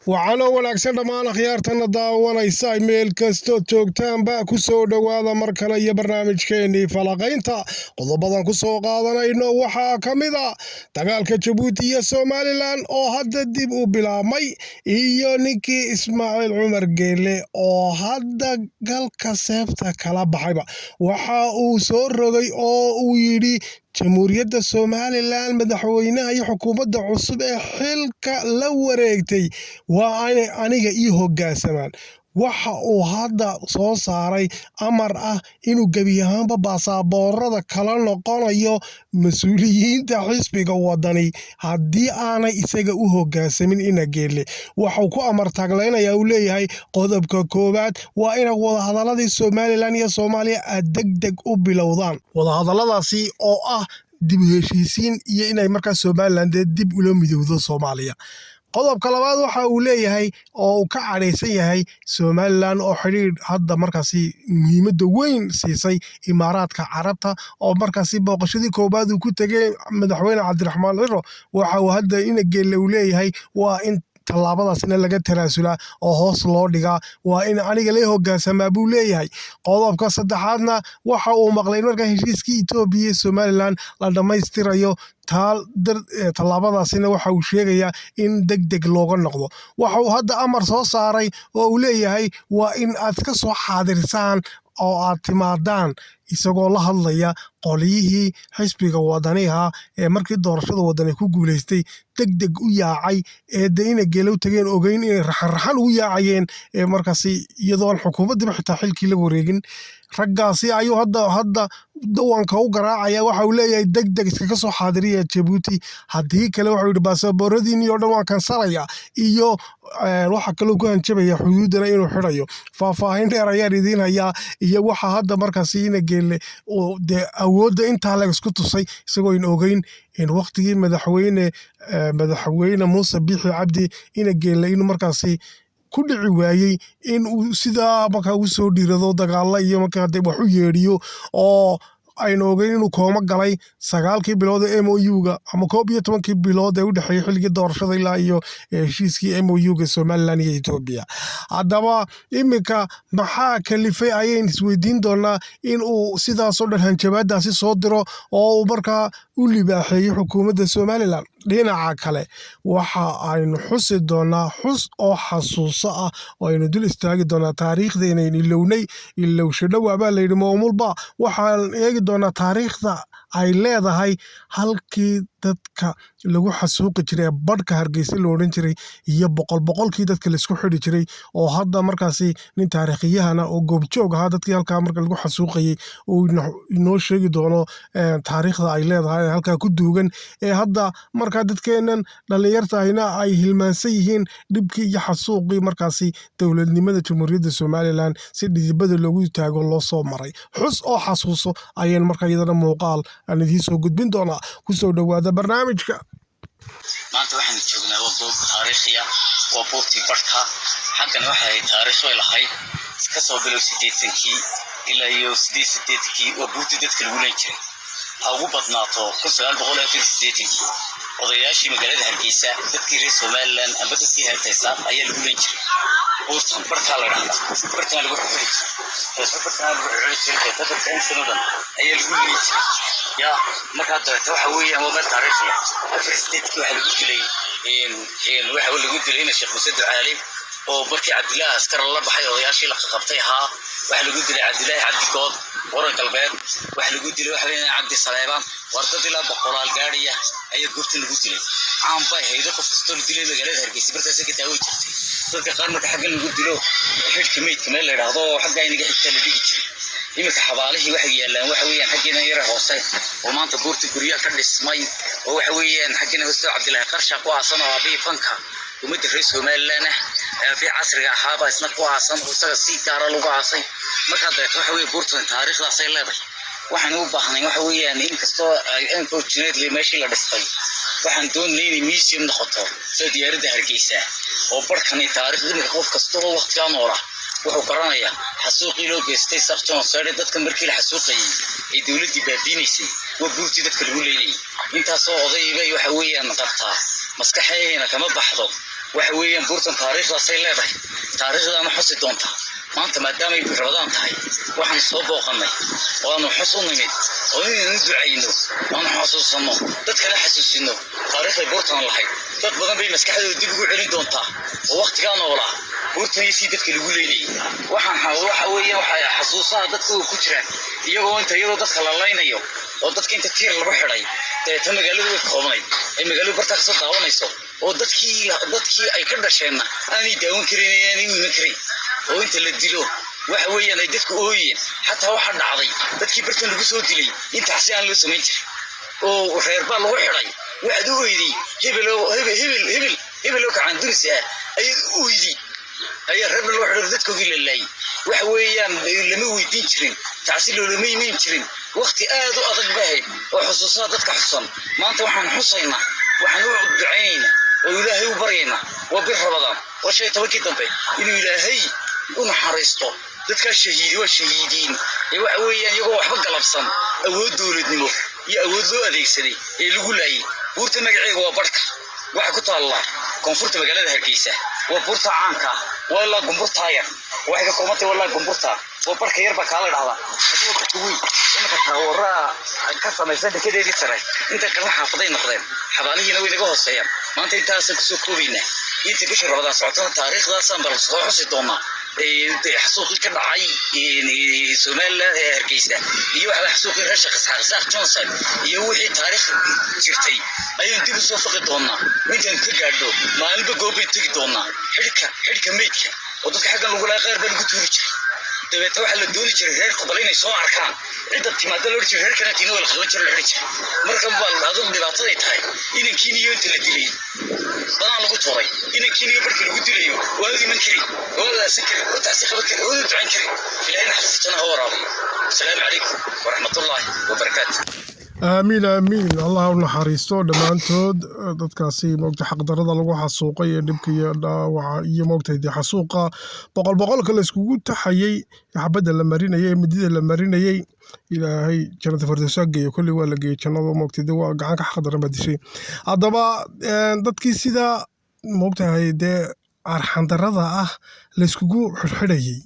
Waxaanoo wanaagsan dhammaan akhyaartana daawanaysa meel kastood joogtaanba, ku soo dhowaada mar kale iyo barnaamijkeennii falaqaynta. Qodobadan ku soo qaadanayno waxaa ka mid a dagaalka Jabuuti iyo Somaliland oo hadda dib u bilaabmay, iyo ninkii Ismaaciil Cumar Geele oo hadda galka seefta kala baxayba. Waxa uu soo rogay oo uu yidhi Jamhuuriyadda Somaliland madaxweynaha iyo xukuumadda cusub ee xilka la wareegtay waa inay aniga ii hoggaansamaan. Waxa uu hadda soo saaray amar ah inuu gebi ahaanba baasaboorada kala noqonayo mas-uuliyiinta xisbiga Wadani haddii aanay isaga u hoggaansamin. Ina Geelle waxuu ku amar taagleynayaa, uu leeyahay, qodobka koowaad waa inay wadahadaladii Somaliland iyo Soomaaliya aad deg deg u bilowdaan, wadahadaladaasi oo ah dib u heshiisiin iyo inay markaa Somaliland dib ula midowdo Soomaaliya. Qodobka labaad waxa uu leeyahay oo uu ka cadhaysan yahay Somaliland oo xidhiidh hadda markaasi muhiimadda weyn siisay Imaaraadka Carabta, oo markaasi booqashadii koowaad uu ku tegay madaxweyne Cabdiraxmaan Ciro. Waxa uu hadda Ina Geelle uu leeyahay waa in tallaabadaasna laga tanaasulaa oo hoos loo dhigaa, waa in aniga la hoggaansamaa buu leeyahay. Qodobka saddexaadna waxa uu maqlay in markaa heshiiskii Itoobiya iyo Somaliland la dhammaystirayo. Tallaabadaasina waxa uu sheegayaa in deg deg looga noqdo. Waxa uu hadda amar soo saaray oo uu leeyahay waa in aad ka soo xaadirsaan oo aad timaadaan, isagoo la hadlaya qolyihii xisbiga Wadaniha ee markii doorashada Wadani ku guuleystay deg deg u yaacay, ee de ina Geelow tageen, ogeyn inay raxan raxan ugu yaacayeen, ee markaasi iyadoon xukuumaddiiba xitaa xilkii la wareegin. Raggaasi ayuu hadda dawanka u garaacaya. Waxa uu leeyahay deg deg iskaga soo xaadiriya Jabuuti, haddii kale waxuu yidhi baasabooradiinii oo dhan waan kansalaya, iyo waxa kaloo ku hanjabaya xuduuddana inuu xidhayo. Faahfaahin dheer ayaan idiin hayaa, iyo waxa hadda markaasi Ina Geelle uu dee awoodda intaa leg isku tusay, isagoo in ogeyn in waqtigii madaxweyne Muuse Biixi Cabdi Ina Geelle inuu markaasi ku dhici waayey in uu sidaa markaa ugu soo dhiirado dagaalo iyo markaa dee wax u yeedhiyo, oo aynu ogeyn inuu koomo galay 9-kii bilood ee MOU-ga ama 11-kii bilood ee u dhexeeyey xilligii doorashada ilaa iyo heshiiskii MOU-ga Somaliland iyo Etoobiya. Haddaba iminka maxaa kalifay ayayn isweydiin doonaa in uu sidaasoo dhan hanjabaadaasi soo diro oo uu markaa u libaaxeeyo xukuumadda Somaliland? Dhinaca kale waxa aynu xusi doonaa xus oo xasuuso ah oo aynu dul istaagi doonaa taariikhda inayn ilownay. Ilowsho dhowaa baa layidhi maamulba. Waxaan eegi doonaa taariikhda ay leedahay halkii dadka lagu xasuuqi jiray ee Badhka Hargeysa la odhan jiray iyo boqol boqolkii dadka laisku xidhi jiray, oo hadda markaasi nin taariikhiyahana oo goobjoog ahaa dadkii halkaa marka lagu xasuuqayey uu inoo sheegi doono taariikhda ay leedahay ee halkaa ku duugan, ee hadda markaa dadkeennan dhallinyartahina ay hilmaansan yihiin dhibkii iyo xasuuqii markaasi dowladnimada Jamhuuriyadda Somaliland si dhidibada loogu taago loo soo maray. Xus oo xasuuso ayaan markaa iyadana muuqaal aan idiin soo gudbin doonaa. Kusoo dhowaada barnaamijka. Maanta waxaanu joognaa waa goob taariikhiya, waa buurtii Barhka. Xaggana waxay ahayd taariikh bay lahayd kasoo bilow 80-kii ilaa iyo 88-kii. Waa buurtii dadka lagu leen jiray, ha ugu badnaato 1984-kii odayaashii magaalada Hargeysa, dadkii reer Somaliland amba dadkii heertaysa ayaa lagu leen jiray buurtan. Barhkaa la dhahdaa, barhkaa lagu xixiri jiray, deetna barhkaa lagu xixiri jiray, deetna dadka intan oo dhan ayaa lagu leyn jiray. Ya markaa dabeete waxa weeyaan waa meel taariikhi ah. 84-kii waxaa lagu dilay, waxa lagu dilay ina Sheekh Muse Ducaale, oo markii Cabdillaahi Askar la baxay odayaashii la qabtay ahaa. Waxaa lagu dilay Cabdillaahi Cabdi Good Waran Galbeed. Waxaa lagu dilay waxa weeyaan Cabdi Saleebaan. War dad ilaa boqolaal gaadhaya ayaa goobtan lagu dilay. Caan bay haydo, qof kastoo la dilay magaalada Hargeysa bartaasay ka taawan jirtay. Dadka qaar marka xaggan lagu dilo, xidhka meydka meel la yidhaahdo oo xaggaa inaga xigta la dhigi jiray. Iminka xabaalihii waxay yaalaan waxa weeyaan xaggeena yara hoose, oo maanta buurta guryaha ka dhismay, oo waxa weeyaan xaggeena hoose Cabdillaahi Qarsha ku aasan, oo aabihii fanka ummadda reer Somaliland ah, aabihii casriga ahaabaa isna ku aasan, oo isaga si gaara lagu aasay. Markaa dabeeto waxa weeye buurtan taariikhdaasay leedahay. Waxaan u baahnay waxa weeyaan, inkastoo ay unfortunately meeshii la dhistay, waxaan doonay inay museum noqoto sida diyaaradda Hargeysa, oo barkani taariikhda iminka qof kasta oo waqtigaa noola wuxuu garanayaa xasuuqii loo geystay Sakjon Sare. Dadka markii la xasuuqayay ee dowladdii baabiinaysay, waa buurtii dadka lagu leynayay. Intaasoo oday bay waxa weeyaan qabtaa, maskaxeena kama baxdo. Waxa weeyaan buurtan taariikhdaasay leedahay, taariikhdaana xusi doontaa. Maanta maadaamay Rabadaan tahay, waxaan soo booqannay oo aanu xus u nimid oo inaynu ducayno, aanu xasuusanno, dadkana xasuusino taariikhday buurtan lahayd. Dad badan bay maskaxdooda dib ugu celin doontaa oo waqtigaa noolaa buurtan iyo sii dadka lagu leynayay. Waxaan waxa weeye waxay xasuusaha dadka ku jiraan iyagoo inta iyadoo dadka la laynayo oo dadka inta tiir lagu xidhay, dabeetna magaaladu way koobnayd, ay magaaladu bartaa kasoo daawanayso oo dadkii ay ka dhasheenna aanay daawan karin, aanay u iman karin, oo inta la dilo waxa weeyaan ay dadku ooyeen. Xataa waxaa dhacday dadkii bartan lagu soo dilay in taxsi aan loo samayn jirin oo reer baa lagu xidhay. Waxaad u oyday hebel hebel hebel hebel hebel oo kacaanduris ah ayaad u oyday, ayaa reerba loo xidhay, dadkoogii la laayay. Waxa weeyaan lama weydiin jirin, tacsi loolama iman jirin. Waqti aad u adag bay ahayd oo xusuusaha dadka xusan. Maanta waxaan xusaynaa, waxaan u ducaynaynaa oo Ilaahay u baryaynaa, waa bir Rabadaan, waa 15-kii dambe, inuu Ilaahay u naxariisto dadkaa shahiidi. Waa shahiidiin ee waxa weeyaan iyagoo waxba galabsan awood dowladnimo iyo awood loo adeegsaday ee lagu laayay. Buurta magaceega waa Barhka, waxay ku taallaa koonfurta magaalada Hargeysa. Waa buurta caanka ah, waa ilaa Gumburtaa yar, waxay ka koobantay waa ilaa Gumburta, waa Barhka yar baa kaa la dhahdaa. Hadii waa barka weyn iminka taawaraa ka samaysan dekedeedii sare, inta kalena xaafaday noqdeen, xabaalihiina way naga hooseeyaan. Maanta intaasaan kusoo koobaynaa. Inta bisha Rabadaan socotana taariikhdaasaan bal soo xusi doonaa, xasuuqii ka dhacay Somaliland ee Hargeysa iyo waxa xasuuqii reer Sheekh Isxaaq, Isaaq Johnson, iyo wixii taariikh jirtay ayaan dib usoo faqi doonaa intaan ka gaadho. Maalinba goobayn tegi doonaa. Xidhka meydka oo dadka xaggan lagu lahaa qaar baa lagu tuuri jiray. Dabeetna waxaa la dooni jiray reer qobol inay soo arkaan cidda timaada, la odhan jiray reerkana tiina waa la qaban jiray, la xidhi jiray. Marka baa adigu dhibaataday tahay inankiin iyo inta la dilay badan lagu tuuray, inankiin iyo barkii lagu dilayo waa iman karin, waa la aasan karin, waa tacsi qaban karin, waa ducayn karin. Ilaahay naxariistana ha waraabiyo. Asalaamu calaykum waraxmatullaahi wabarakaatu. Aamiin, aamiin. Allah u naxariisto dhammaantood dadkaasi moogta xaqdarada lagu xasuuqay ee dhibka iyo dhaawaca iyo moogtay dee xasuuqa boqol boqolka la iskugu taxayey, xabadda la marinayey, midida la marinayey. Ilaahay jannada firdawsa geeyo. Kolley waa la geeyey jannada, moogtay dee waa gacan ka xaqdaran baa dishay. Haddaba dadkii sidaa moogtahay dee arxandarrada ah la iskugu xidhxidhayey,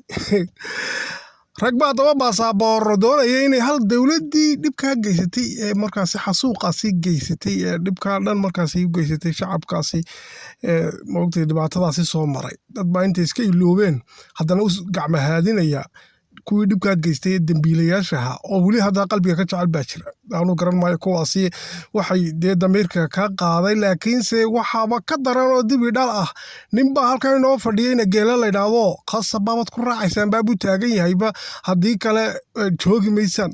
rag baa haddaba baasabooro doonaya inay hal dowladdii dhibkaa geysatay ee markaasi xasuuqaasi geysatay ee dhibkaa dhan markaasi u geysatay shacabkaasi ee moogtay dhibaatadaasi soo maray. Dad baa intay iska iloobeen haddana u gacmahaadinaya kuwii dhibkaa geystay ee dembiilayaasha ahaa, oo weli haddaa qalbiga ka jecel baa jira. Aanu garan maayo kuwaasi waxay dee damiirka ka qaaday, laakiinse waxaaba ka daran oo dibi dhal ah ninbaa halkan inoo fadhiyeyna Geela la idhaahdo, khasab baabad ku raacaysaan baabuu taagan yahayba, haddii kale joogi maysaan.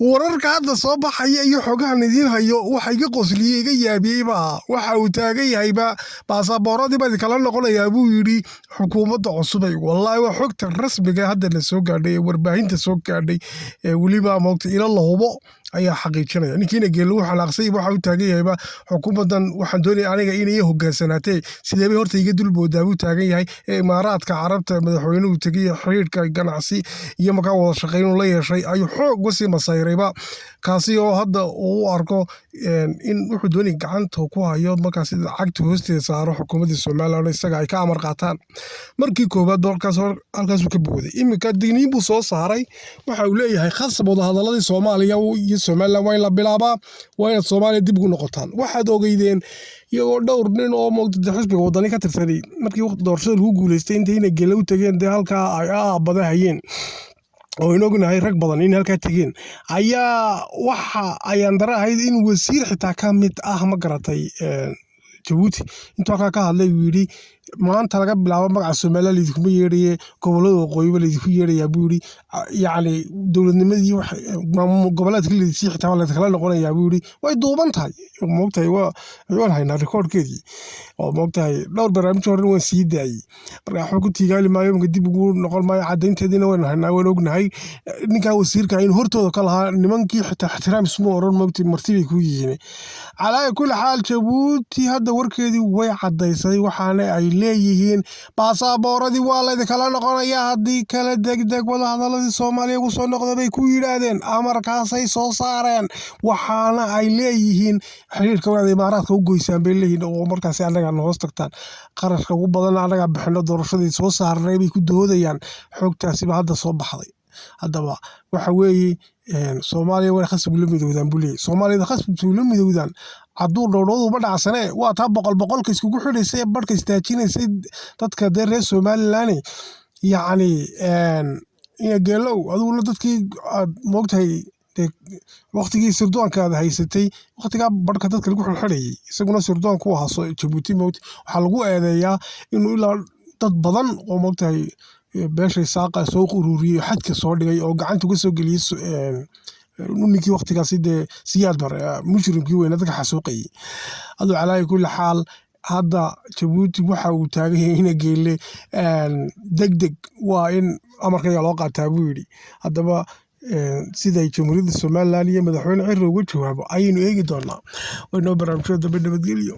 Wararka hadda soo baxaya iyo xogahan idiin hayo waxa iga qosliyey, iga yaabiyey baa waxa uu taagan yahayba baasaboorradii baa idinkala noqonayaa buu yidhi xukuumadda cusubay. Wallaahi waa xogta rasmiga hadda la soo gaadhay ee warbaahinta soo gaadhay ee weliba moogta ilo la hubo ayaa xaqiijinaya. Ninkiina Geelle wuu xanaaqsay, waxa uu taagan yahayba xukuumaddan waxaan doonaya aniga inay ii hogaansanaatee, sidee bay horta iga dulboodaa buu taagan yahay. Ee Imaaraadka Carabta madaxweynuhu tegay, xiriirka ganacsi iyo markaa wada shaqayn uu la yeeshay ayuu xoog uga sii masayrayba, kaasi oo hadda uu u arko in wuxuu doonaya gacanta ku hayo markaasi lacagta hoosteeda saaro xukuumadda Somaliland, isaga ay ka amar qaataan. Markii koowaad halkaas halkaasuu ka booday. Iminka digniin buu soo saaray. Waxa uu leeyahay khasab wadahadaladii Soomaaliya iyo Somaliland waa in la bilaabaa, waa inaad Soomaaliya dib ugu noqotaan. Waxaad ogeydeen iyagoo dhowr nin oo moogta xisbiga Wadani ka tirsanay markii doorashada lagu guuleystay intayna Gele u tageen dee halkaa ay aabada hayeen, oo aynu ognahay rag badan in halkaa tegeen, ayaa waxa ayaan dara ahayd in wasiir xitaa ka mid ah, ma garatay, Jabuuti intuu halkaa ka hadlay uu yidhi maanta laga bilaabo magaca Somaliland laydinkuma yeedhaye, gobollada waqooyiba laydinku yeedhayaa buu yidhi. Yacni dowladnimadii maamul goboleedka laydisii xitaa waa laydinkala noqonayaa buu yidhi. Way duuban tahay, moogtahay, waa waan haynaa rikoodhkeedii oo moogtahay dhowr barnaamij horena waan sii daayey. Marka waxba ku tiigaali maayo, imika dib ugu noqon maayo. Caddaynteediina waynu haynaa, waan ognahay ninkaa wasiirka in hortooda ka lahaa nimankii xitaa ixtiraam isma oran, moogtay, marti bay ku yihiin. Calaa kulli xaal, Jabuuti hadda warkeedii way caddaysay, waxaana ay leeyihiin baasaabooradii waa laydinkala noqonayaa haddii kale degdeg wadahadaladii Soomaaliya ugu soo noqda, bay ku yidhaahdeen. Amarkaasay soo saareen, waxaana ay leeyihiin xiriirka wadaad Imaaraadka u goysaan, bay leeyihiin, oo markaasi annaga na hoos tagtaan, qarashka ugu badan annagaa bixino, doorashadii soo saarnay, bay ku doodayaan. Xogtaasiba hadda soo baxday. Haddaba waxa weeye, Soomaaliya waa khasab la midowdaan, buu leeyahy. Soomaaliyada khasab la midowdaan, caduur dhowdhowdu ma dhacsane. Waa taa boqol boqolka iskugu xidhaysay ee barhka istaajinaysay dadka dee reer Somaliland. Yacni Geelow, adiguna dadkii aad moogtahay dee waqtigii sirdoonka aad haysatay, waqtigaa barhka dadka lagu xidxidhayay, isaguna sirdoon ku ahaa soo Jabuuti, moogta. Waxaa lagu eedeeyaa inuu ilaa dad badan oo moogtahay beeshay saaqa soo ururiyey, xadka soo dhigay oo gacanta uga soo geliyey ninkii waqtigaasi dee Siyaad Bare, mujrimkii weyna dadka xasuuqayay. Aduu calaayi kulli xaal, hadda Jabuuti waxa uu taagan yahay ina Geelle, deg deg waa in amarkayga loo qaataa, buu yidhi. Haddaba siday Jamhuuriyadda Somaliland iyo Madaxweyne Ciro uga jawaabo ayaynu eegi doonaa. Waynoo barnaamijyada dambe. Nabadgelyo.